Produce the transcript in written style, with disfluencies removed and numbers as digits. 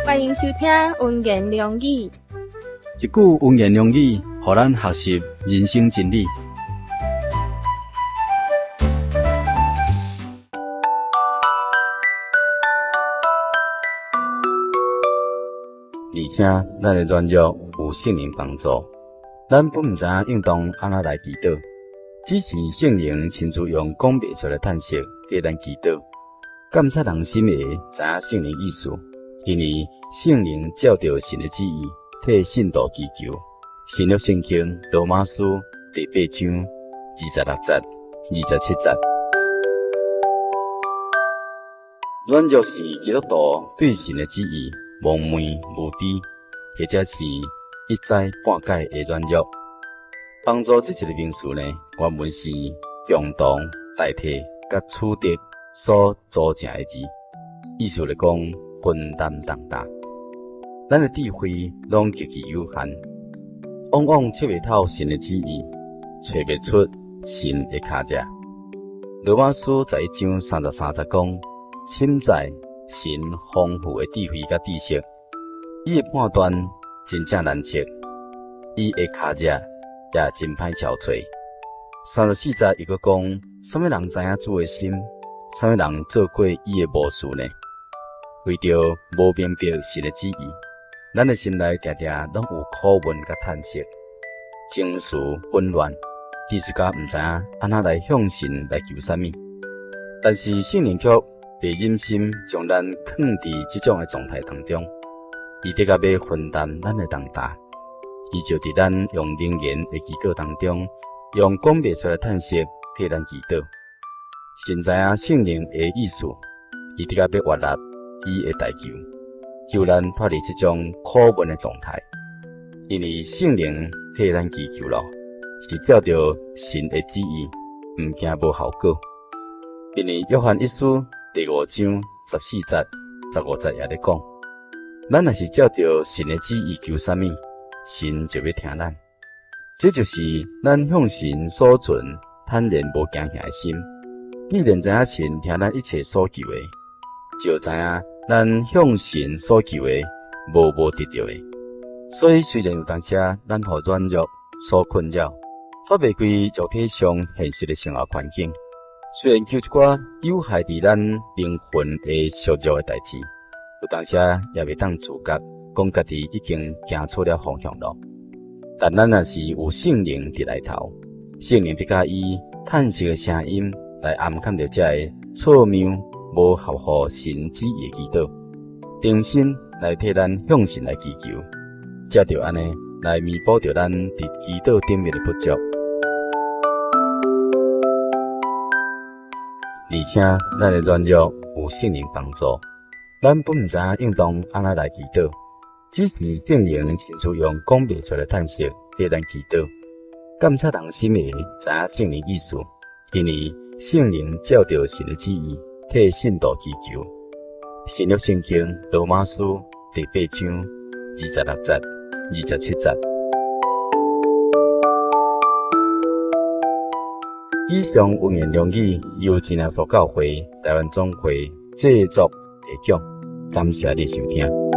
歡迎收聽溫言良語。一句溫言良語，予咱學習人生真理。而且，咱的軟弱有聖靈幫助，咱本毋知影應當按怎來祈禱，只是聖靈親自用講袂出的嘆息替咱祈禱。監察人心的知影聖靈意思，因為聖靈照著神的旨意替信徒祈求。新約聖經羅馬書第八章26節、27節。軟弱是基督徒對神的旨意蒙昧無知，或者是一知半解的軟弱。幫助這一个名詞呢，原文是共同代替佮取得所組成的字，意思來講分擔重擔。咱的智慧攏極其有限，往往測袂透神的旨意，揣袂出神的跤跡。羅馬書11章33節講，深在神豐富的智慧佮知識，伊的判斷真正難測，伊的跤跡也真歹撨揣。34節又閣講，啥物人知影主的心？啥物人做過伊的謀士呢？為著無明白神的旨意，咱的心內定定攏有苦悶佮嘆息，情緒混亂，至於甲毋知影按怎來向神來求啥物。但是聖靈卻袂忍心將咱囥佇這種的狀態當中，伊的確欲分擔咱的重擔，伊就佇咱用靈言的祈禱當中，用講袂出的嘆息替咱祈禱。神知影聖靈的意思，伊的確欲悅納伊的代求，救咱脫離這種苦悶的狀態。因為聖靈替咱祈求咯，是照著神的旨意，毋驚無效果。因為約翰一書第五章14節、15節也咧講，咱若是照著神的旨意求啥物，神就欲聽咱。這就是咱向神所存坦然無驚嚇的心。既然知影神聽咱一切所求的，就知影咱向神所求的無無得著的。所以雖然有當時咱予軟弱所困擾，脫袂開肉體上現實的生活環境，雖然求一寡有害佇咱靈魂的削弱的代誌，有當時也袂當自覺講家己已經行錯了方向咯。但咱若是有聖靈佇內頭，聖靈的確以嘆息的聲音來暗崁著這个錯謬無合乎神旨意的祈禱，重新來替咱向神來祈求，藉著按呢來彌補著咱佇祈禱頂面的不足。而且咱的軟弱有聖靈幫助，咱本毋知影應當按怎來祈禱，只是聖靈親自用講袂出的嘆息替咱祈禱。監察人心的知影聖靈意思，因為聖靈照著神的旨意替信徒祈求。新約聖經羅馬書第八章26節、27節。以上溫言良語由真耶穌教會台灣總會製作提供，感謝你收聽。